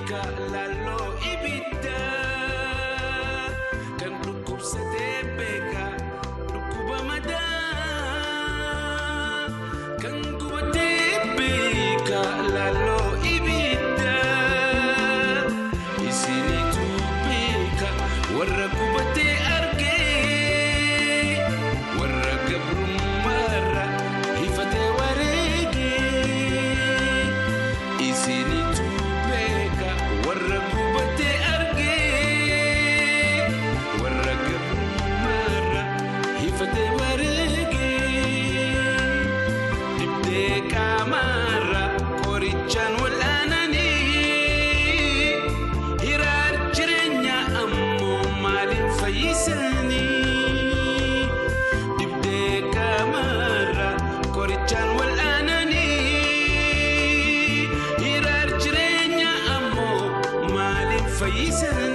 beeka lalloo ibiddaa kan dhukkubsatee beeka dhukkuba madaa kan gubatee beeka lalloo ibiddaa isinitu beeka warra gubatee argee warra gabrummaarra hifatee wareegee isinitu beeka warra gubatee argee warra gabrummaarra hifatee wareegee dhibdee qaamaarra qorichaan wal'aananii hiraar jireenya ammoo maaliin fayyisanii dhibdee qaamaarra qorichaan wal'aananii hiraar jireenya ammoo maaliin fayyisanii.